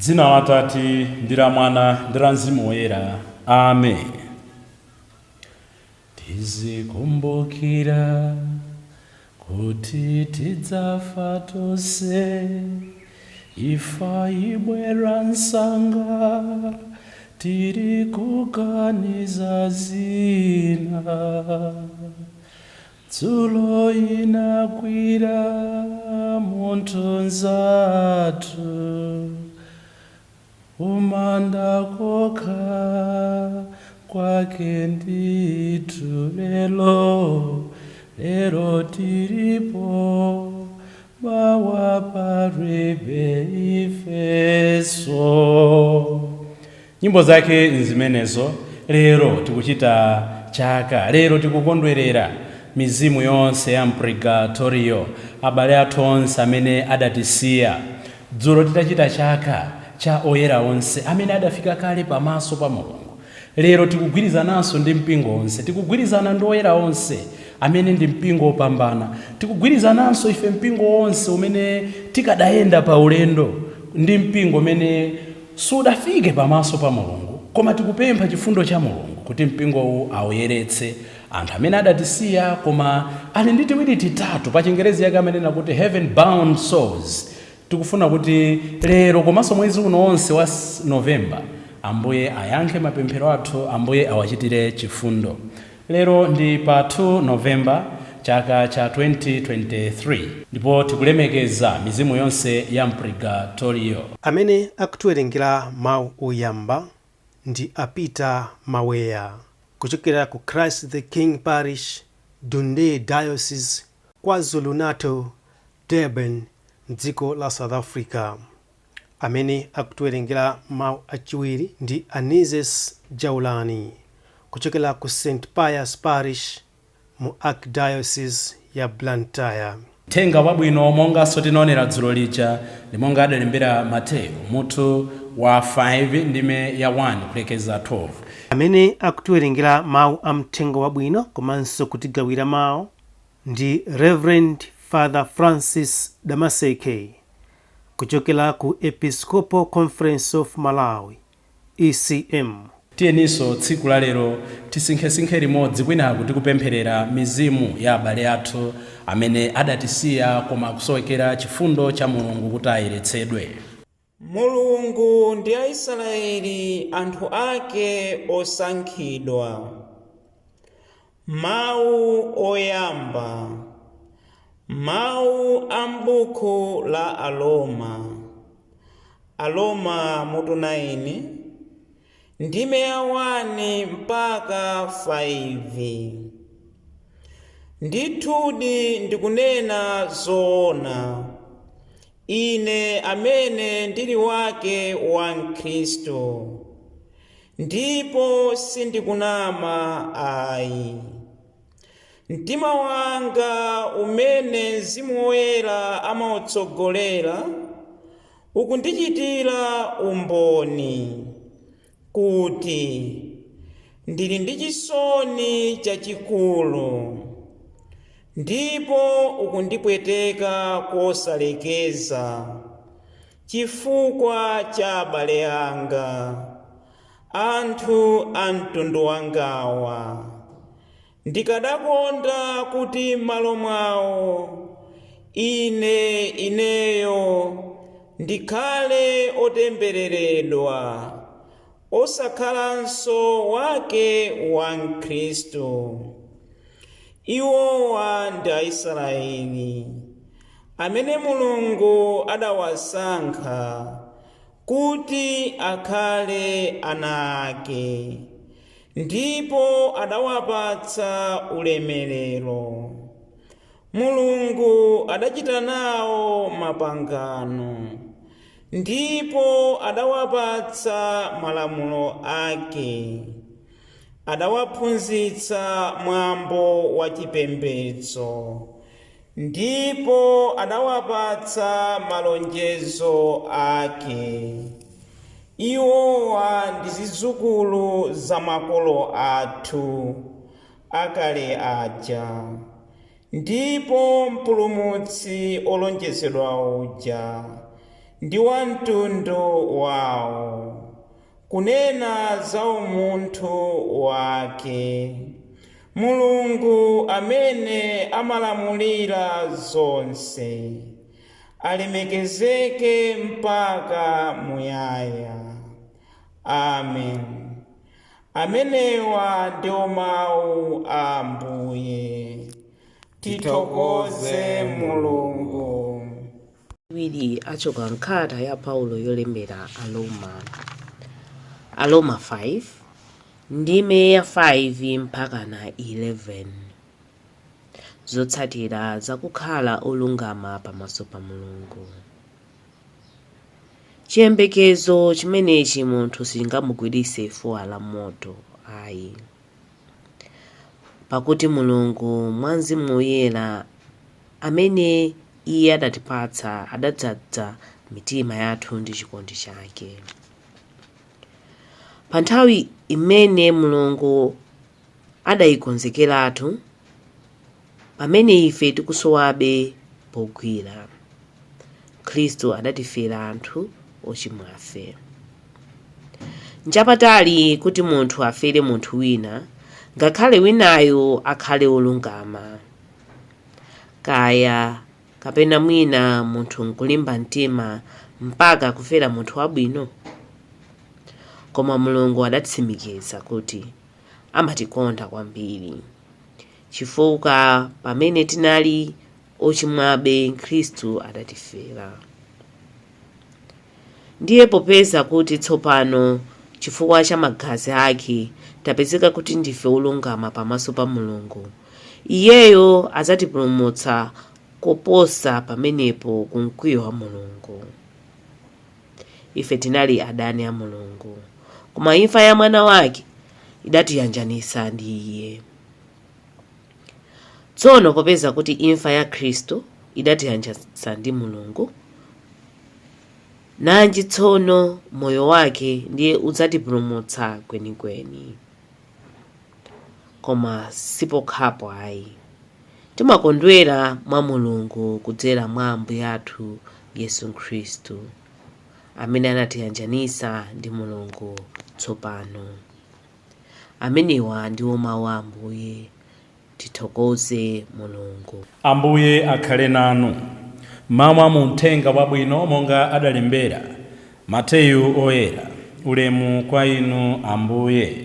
Dzina la Atate ndi la Mwana ndi la Mzimu Woyera. Amen. Tizikumbukira kuti tidzafa tonse, imfa ibwera msanga, tiri kuganiza zina. Dzulo inagwira munthu nzathu, kumanda kokha kwake ndithu. Lero, lero tiripo, mawa palibe ifeso. Nyimbo zake nzimenezo. Lero tikuchita chaka, lero tikukondwerera mizimu yonse ya mpurgatorio, abale athu onse amene adatisiya. Dzulo titachita chaka cha oyera onse amene adafika kale pamaso pa Mulungu, lero tikugwirizananso ndi mpingo onse, tikugwirizana ndi oyera onse amene ndi mpingo wopambana, tikugwirizananso ife mpingo wonse umene tikadayenda pa ulendo ndi mpingo umene sudafike pamaso pa Mulungu, koma tikupempha chifundo cha Mulungu kuti mpingowu awuyeretse. Anthu amene adatisiya koma ali ndi tiwiri titatu, pa Chingerezi yake amanena kuti heaven bound souls, tikufuna kuti lero komanso mwezi uno wonse wa Novemba Ambuye ayankhe mapemphero athu, Ambuye awachitire chifundo. Lero ndi pa 2 Novemba chaka cha 2023 ndipo tikulemekeza mizimu yonse ya mpurgatorio. Amene akutiwerengera mawu oyamba ndi a Peter Maweya kuchokera ku Christ the King Parish, Dundee Diocese, KwaZulu-Natal, Durban, mdziko la South Africa. Amene akutiwerengera mawu achiwiri ndi Anises Jaulani kuchokera ku St Pius Parish mu Archdiocese ya Blantyre. Uthenga wabwino monganso tinaonera dzulo lija ndi monga adalembera Mateyu mutu wa 5 ndime ya 1 kulekeza 12. Amene akutiwerengera mawu a mthenga wabwino komanso kutigawira mawu ndi Reverend Father Francis Damaseke kuchokera ku Episcopal Conference of Malawi, ECM. Tiyeninso tsiku la lero tisinkhesinkhe limodzi kwinaku tikupempherera mizimu ya abale athu amene adatisiya koma akusowekera chifundo cha Mulungu kuti ayeretsedwe. Mulungu ndi Aisraeli anthu ake osankhidwa. Mawu oyamba. Mawu a m'buku la Aroma. Aroma mutu 9 ndime ya 1 mpaka 5. Ndithudi ndikunena zoona, ine amene ndili wake wa Khristu, ndipo sindikunama ayi. Mtima wanga umene Mzimu Woyera amautsogolera ukundichitira umboni kuti ndili ndi chisoni chachikulu ndipo ukundipweteka kosalekeza chifukwa cha abale anga, anthu a mtundu wangawa. Ndikadakonda kuti m'malo mwawo ine ineyo ndikhale otembereredwa, osakhalanso wake wa Khristu. Iwowa ndi Aisraeli amene Mulungu adawasankha kuti akhale ana ake, ndipo adawapatsa ulemerero. Mulungu adachita nawo mapangano ndipo adawapatsa malamulo ake. Adawaphunzitsa mwambo wa chipembedzo ndipo adawapatsa malonjezo ake. Iwowa ndi zidzukulu za makolo athu akale aja, ndipo Mpulumutsi olonjezedwa uja Ndi wa mtundu wawo, kunena za umunthu wake. Mulungu amene amalamulira zonse alemekezeke mpaka muyaya. Amen. Amenewa ndiwo mawu a Ambuye. Tithokoze Mulungu. Iwiri achoka nkhata ya Paulo yolembera Aroma, Aroma 5 ndime ya 5 mpaka na 11. Zotsatira zakukhala olungama pamaso pa Mulungu. Chiyembekezo chimenechi munthu sichingamugwiritse fuwa la moto ayi, pakuti Mulungu mwa Mzimu Woyera amene iye adatipatsa adadzaza mitima yathu ndi chikondi chake. Pa nthawi imene Mulungu adayikonzekeratu, pamene ife tikusowabe pogwira, Khristu adatifera anthu ochimwafe. Nchapatali kuti munthu afere munthu wina, ngakhale winayo akhale wolungama. Kaya kapena mwina munthu nkulimba mtima mpaka kufera munthu wabwino? Koma Mulungu adatsimikiza kuti amatikonda kwambiri, chifukwa pamene tinali ochimwabe, Khristu adatifera. Ndiye popeza kuti tsopano chifukwa cha magazi ake tapezeka kuti ndife olungama pamaso pa Mulungu, iyeyo adzatipulumutsa koposa pamenepo ku mkwiyo wa Mulungu. Ife tinali adani a Mulungu, koma imfa ya mwana wake idatiyanjanitsa ndi iye. Tsono popeza kuti imfa ya Khristu idatiyanjanitsa ndi Mulungu, nanji tsono moyo wake ndiye udzatipulumutsa kwenikweni. Koma sipokhapo ayi, timakondwera mwa Mulungu kudzera mwa Ambuye athu Yesu Khristu, amene anatiyanjanitsa ndi Mulungu tsopano. Amenewa ndiwo mawu a Ambuye. Tithokoze Mulungu. Ambuye akhale nanu. Mawu a muthenga wabwino monga adalembera Mateyu Oyera. Ulemu kwa inu, Ambuye.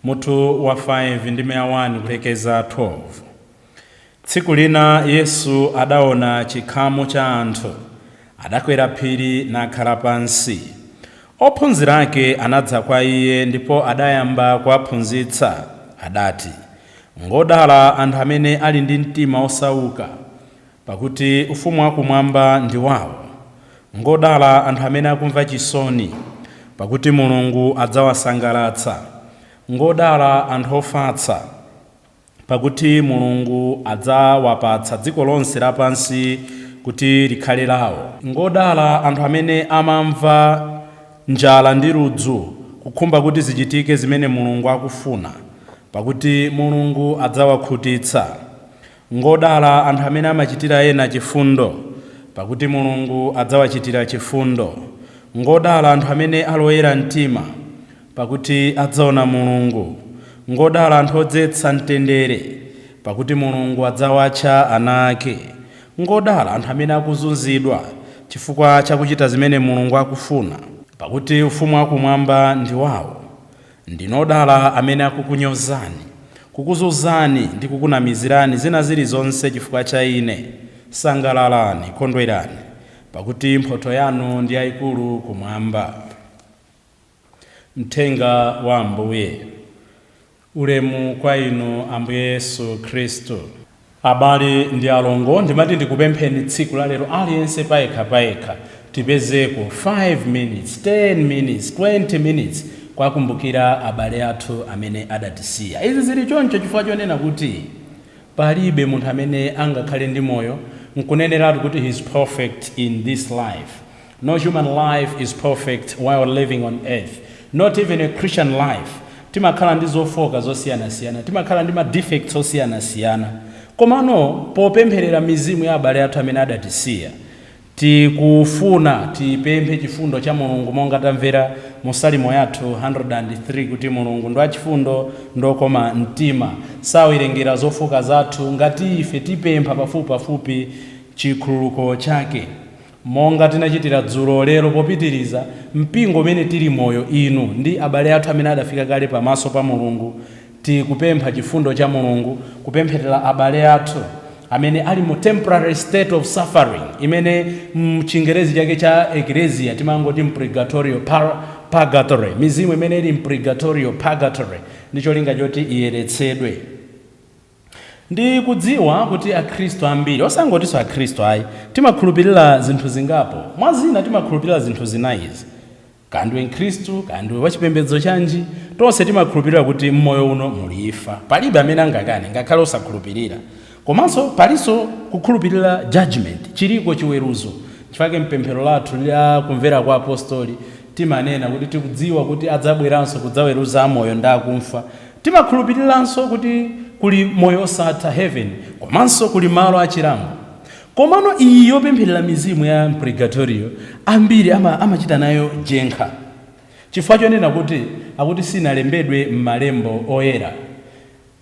Mutu wa 5 ndi 1 kulekeza 12. Tsiku lina Yesu adaona chikhamu cha anthu, adakwera phiri nakhala pansi. Ophunzira ake anadza kwa iye, ndipo adayamba kuwaphunzitsa. Adati, "Ngodala anthu amene ali ndi mtima osauka, pakuti ufumu wakumwamba ndi wawo. Ngodala anthu amene akumva chisoni, pakuti Mulungu adzawasangalatsa. Ngodala anthu ofatsa, pakuti Mulungu adzawapatsa dziko lonse lapansi kuti likhale lawo. Ngodala anthu amene amamva njala ndi ludzu, kukhumba kuti zichitike zimene Mulungu akufuna, pakuti Mulungu adzawakhutitsa. Ngodala anthu amene amachitira ena chifundo, pakuti Mulungu adzawachitira chifundo. Ngodala anthu amene aloyera mtima, pakuti adzaona Mulungu. Ngodala anthu odzetsa mtendere, pakuti Mulungu adzawatcha ana ake. Ngodala anthu amene akuzunzidwa chifukwa chakuchita zimene Mulungu akufuna, pakuti ufumu wakumwamba ndi wawo. Ndinodala amene akukunyozani, kukuzunzani ndi kukunamizirani zina zilizonse chifukwa cha ine. Sangalalani, kondwerani, pakuti mphotho yanu ndi yayikulu kumwamba." Mthenga wa Ambuye. Ulemu kwa inu, Ambuye Yesu Khristu. Abale ndi alongo, ndimati ndikupempheni tsiku la lero, aliyense payekha payekha, tipezeko 5 minutes, 10 minutes, 20 minutes kwakumbukira abale athu amene adatisiya. Izi zili choncho chifukwa chonena kuti palibe munthu amene angakhale ndi moyo nkuneneratu kuti he is perfect in this life. No human life is perfect while living on earth, not even a Christian life. Timakhala ndi zofoka zosiyanasiyana, timakhala ndi ma defects osiyanasiyana. Komano popempherera mizimu ya abale athu amene adatisiya, Tikufuna tipemphe chifundo cha Mulungu, monga tamvera mu Salimo yathu 103 kuti Mulungu ndi wachifundo ndokoma mtima, sawerengera zofoka zathu ngati ife tipempha pafupipafupi chikhululuko chake. Monga tinachitira dzulo, lero popitiriza mpingo umene tili moyo, inu ndi abale athu amene adafika kale pamaso pa Mulungu, tikupempha chifundo cha Mulungu, kupempherera abale athu amene ali mu temporary state of suffering, imene mchingerezi chake cha Ecclesia timangoti mpurgatorio, purgatory, mizimu imene ili mpurgatorio, purgatory, ndi cholinga choti iyeretsedwe. Ndi kudziwa kuti Akhristu ambiri, osangotinso Akhristu ayi, timakhulupirira zinthu zingapo. Mwa zina timakhulupirira zinthu zinayizi. Kandiwe Mkhristu, kandiwe wachipembedzo chanji, tonse timakhulupirira kuti mmoyo uno muli imfa. Palibe amene angakane, ngakhale osakhulupirira. Komanso palinso kukhulupirira judgment, chiliko chiweruzo. Chifukwa mpemphero lathu la Kumvera kwa Apostoli timanena kuti tikudziwa kuti adzabweranso kudzaweruza amoyo ndi akumfa. Timakhulupiriranso kuti kuli moyo osatha, heaven, komanso kuli malo achilango. Komano iyi yopempherera mizimu ya mpurgatorio, ambiri amachita nayo jenkha, chifukwa chonena kuti akuti sinalembedwe m'malembo oyera.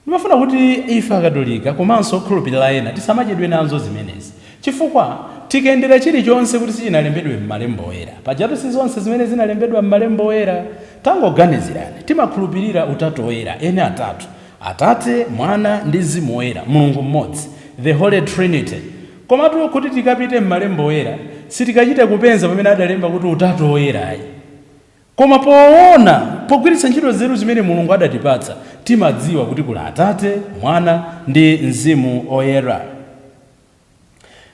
Ndimafuna kuti ife Akatolika komanso okhulupirira ena tisamachedwe nazo zimenezi, chifukwa tikayendera chilichonse kuti sichinalembedwe m'malembo oyera, pajatu si zonse zimene zinalembedwa m'malembo oyera. Tangoganizirani, timakhulupirira Utatu Oyera, ene atatu, Atate, Mwana ndi Mzimu Woyera, Mulungu mmodzi, the Holy Trinity. Komatu kuti tikapite m'malembo oyera, sitikachite kupenza pamene adalemba kuti Utatu Oyera ayi, koma poona, pogwiritsa ntchito nzeru zimene Mulungu adatipatsa, timadziwa kuti kuli Atate, Mwana ndi Mzimu Oyera.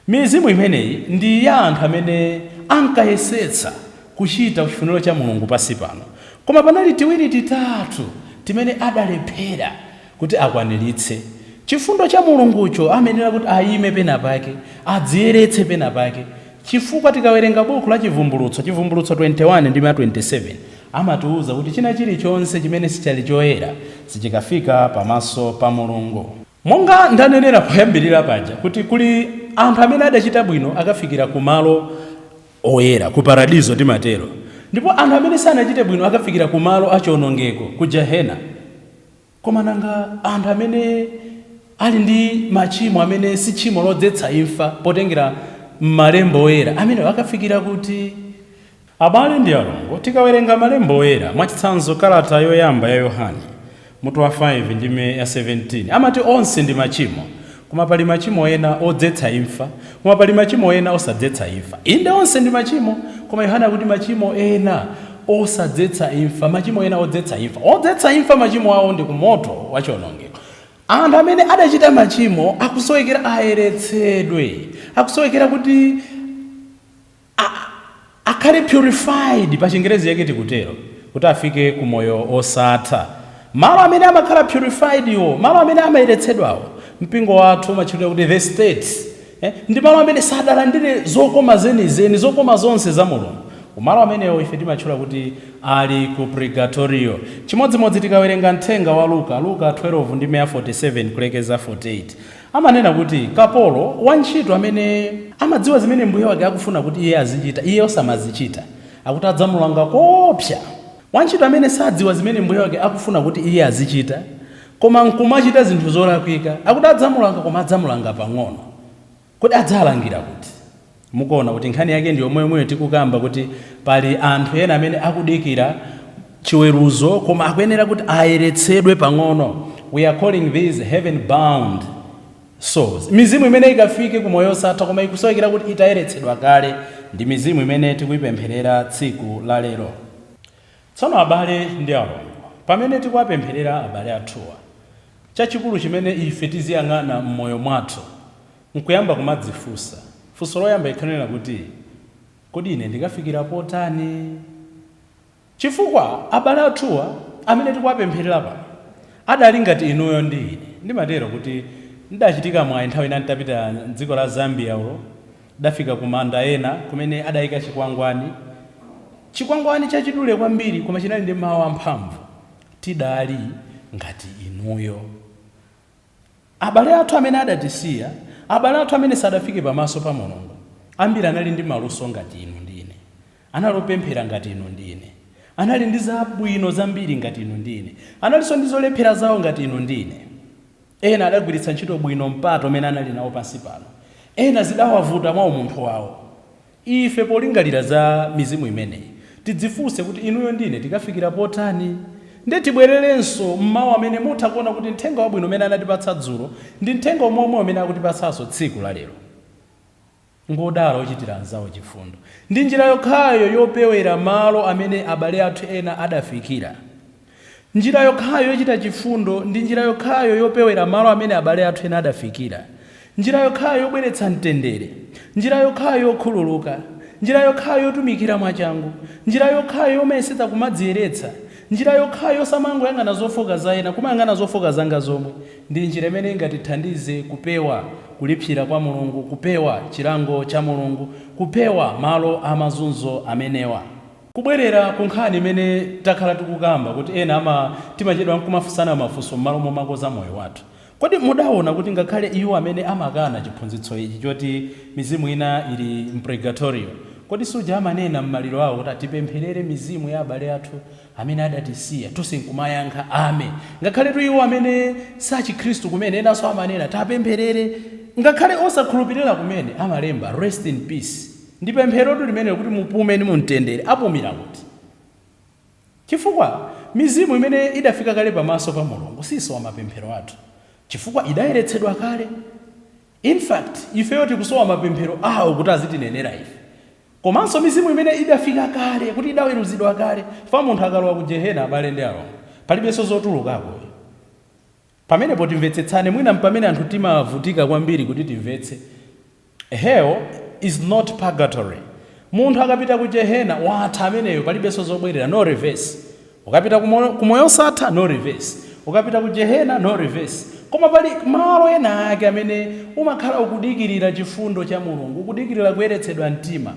Mizimu imeneyi ndi ya anthu amene ankayesetsa kuchita chifuniro cha Mulungu pasi pano, koma panali tiwiri titatu timene adalephera kuti akwaniritse chifundo cha Mulungucho. Amenera kuti ayime pena pake, adziyeretse pena pake, chifukwa tikawerenga buku la Chivumbulutso, Chivumbulutso 21 ndi 27, amatiwuza kuti china chilichonse chimene sichali choyera sichikafika pamaso pa Mulungu. Monga ndanenera poyambirira paja kuti kuli anthu amene adachita bwino, akafikira kumalo oyera, ku paradizo timatero, ndipo anthu amene sanachite bwino akafikira kumalo achiwonongeko, ku jahena. Koma nanga anthu amene ali ndi machimo amene si tchimo lodzetsa imfa potengera malembo oyera, amene akafikira kuti? Abale ndi alongo, tikawerenga malembo oyera, mwachitsanzo kalata yoyamba ya Yohane mutu wa 5 ndime ya 17, amati onse ndi machimo, koma pali machimo ena odzetsa imfa, koma pali machimo ena osadzetsa imfa. Inde, onse ndi machimo, koma Yohane akuti machimo ena osadzetsa imfa, machimo ena odzetsa imfa. Odzetsa imfa, machimo awo ndi kumoto wachiwonongeko. Anthu amene adachita machimo akusowekera ayeretsedwe, akusowekera kuti akhale purified, pa Chingerezi yake tikutero, kuti afike ku moyo osatha. Malo amene amakhala purified iwo, malo amene amayeretsedwawo, mpingo wathu umatchulira kuti the state, ndi malo amene sadalandire zokoma zenizeni, zokoma zonse za Mulungu. Kumalo amenewo ife timatchula kuti ali ku purgatorio. Chimodzimodzi tikawerenga mthenga wa Luka, Luka 12 ndi 47 kulekeza 48, amanena kuti kapolo, wantchito amene amadziwa zimene mbuye wake akufuna kuti iye azichita, iye osamazichita, akuti adzamulanga koopsa. Wantchito amene sadziwa zimene mbuye wake akufuna kuti iye azichita, koma nkumachita zinthu zolakwika, akuti adzamulanga, koma adzamulanga pang'ono. Kodi adzalangira kuti? Mukuona kuti nkhani yake ndi yomweyomweyo tikukamba, kuti pali anthu ena amene akudikira chiweruzo, koma akuyenera kuti ayeretsedwe pang'ono. We are calling these heaven bound souls, mizimu imene ikafike ku moyo osatha, koma ikusowekera kuti itayeretsedwa kale. Ndi mizimu imene tikuyipempherera tsiku la lero. Tsono abale ndi alongo, pamene tikuwapempherera abale athuwa, chachikulu chimene ife tiziyang'ana m'moyo mwathu nkuyamba kumadzifunsa funso loyamba ikhanena kuti, kodi ine ndikafikira potani? Chifukwa abale athuwa amene tikuwapempherera pano adali ngati inuyo ndi ine. Ndimatero kuti ndidachitika mwayi nthawi ina nditapita mdziko la Zambia ulo, dafika ku manda ena kumene adayika chikwangwani, chikwangwani chachidule kwambiri, koma chinali ndi mawu amphamvu: "Tidali ngati inuyo." Abale athu amene adatisiya, abale athu amene sadafike pamaso pa Mulungu, Ambiri anali ndi maluso ngati inu ndi ine, anali opemphera ngati inu ndi ine, anali ndi zabwino zambiri ngati inu ndi ine, analinso ndi zolephera zawo ngati inu ndi ine. Ena adagwiritsa ntchito bwino mpata umene anali nawo pansi pano, ena zidawavuta mwa umunthu wawo. Ife polingalira za mizimu imeneyi tidzifunse kuti inuyo ndine tikafikira potani? Nde tibwererenso mmawu amene mutha kuona kuti mthenga wabwino umene anatipatsa dzulo ndi mthenga omwe umene akutipatsanso tsiku la lero. Ngodala ochitira anzawo chifundo. Ndi njira yokhayo yopewera malo amene abale athu ena adafikira. Njira yokhayo yochita chifundo ndi njira yokhayo yopewera malo amene abale athu ena adafikira. Njira yokhayo yobweretsa mtendere, njira yokhayo yokhululuka, njira yokhayo yotumikira mwachangu, njira yokhayo yomayesetsa kumadziyeretsa, njira yokhayo yosamangoyang'ana zofoka za ena, kumayang'ana zofoka zanga zomwe, ndi njira imene ingatithandize kupewa kulipsira kwa Mulungu, kupewa chilango cha Mulungu, kupewa malo amazunzo amenewa. Kubwerera ku nkhani imene takhala tikukamba kuti ena ama timachedwa nkumafunsana mafunso m'malo momakoza moyo wathu. Kodi mudaona kuti ngakhale iwo amene amakana chiphunzitso ichi choti mizimu ina ili mpurgatorio, kodi suja amanena m'maliro awo kuti atipempherere mizimu ya abale athu amene adatisiya, tonse nkumayankha ame? Ngakhaletu iwo amene sachikhristu kumene enanso amanena tapempherere, ngakhale osakhulupirira kumene amalemba rest in peace. Ndi pempherotu limenelo kuti mupume ndi mumtendere. Apumira kuti? Chifukwa mizimu imene idafika kale pamaso pa Mulungu sisowa mapemphero athu, chifukwa idayeretsedwa kale. In fact, ifeyo tikusowa mapemphero awo kuti azitinenera ife. Komanso mizimu imene idafika kale kuti idaweruzidwa kale. Fa munthu akalowa ku jehena, abale ndi alongo, palibenso zotulukako. Pamenepo timvetsetsane, mwina mpamene anthu timavutika kwambiri kuti timvetse. Hell is not purgatory. Munthu akapita ku jehena watha ameneyo, palibenso zobwerera, no reverse. Ukapita ku moyo osatha, no reverse. Ukapita ku jehena, no reverse. Koma pali malo ena ake amene umakhala ukudikirira chifundo cha Mulungu, ukudikirira kuyeretsedwa mtima.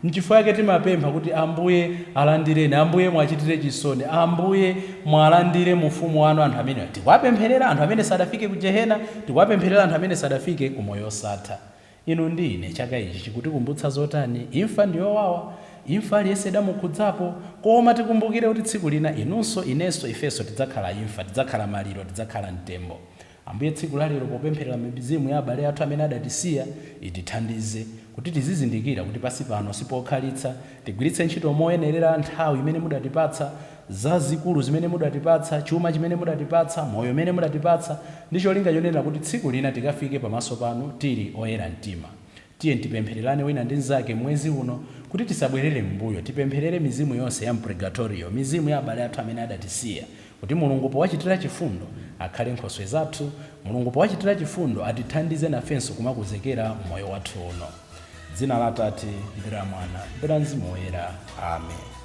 Nchifukwa yake timapempha kuti Ambuye alandireni, Ambuye mwachitire chisoni, Ambuye mwalandire mu ufumu wanu anthu amene tikuwapempherera, anthu amene sadafike ku jehena, tikuwapempherera anthu amene sadafike ku moyo osatha. Inu ndi ine, chaka ichi chikutikumbutsa zotani? Imfa ndi yowawa, imfa aliyense idamukhudzapo, koma tikumbukire kuti tsiku lina inunso, inenso, ifenso tidzakhala imfa, tidzakhala maliro, tidzakhala mtembo. Ambuye tsiku la lero popempherera mizimu ya abale athu amene adatisiya, itithandize kuti tizizindikira kuti pansi pano sipokhalitsa, tigwiritse ntchito moyenerera nthawi imene mudatipatsa, zazikulu zimene mudatipatsa, chuma chimene mudatipatsa, moyo umene mudatipatsa, ndi cholinga chonena kuti tsiku lina tikafike pamaso panu tili oyera mtima. Tiye tipemphererane wina ndi mnzake mwezi uno kuti tisabwerere m'mbuyo. Tipempherere mizimu yonse ya mpurgatorio, mizimu ya abale athu amene adatisiya, kuti Mulungu powachitira chifundo akhale nkhoswe zathu, Mulungu powachitira chifundo atithandize nafenso kumakonzekera moyo wathu uno. Dzina la Atate ndi la Mwana ndi la Mzimu Woyera. Amen.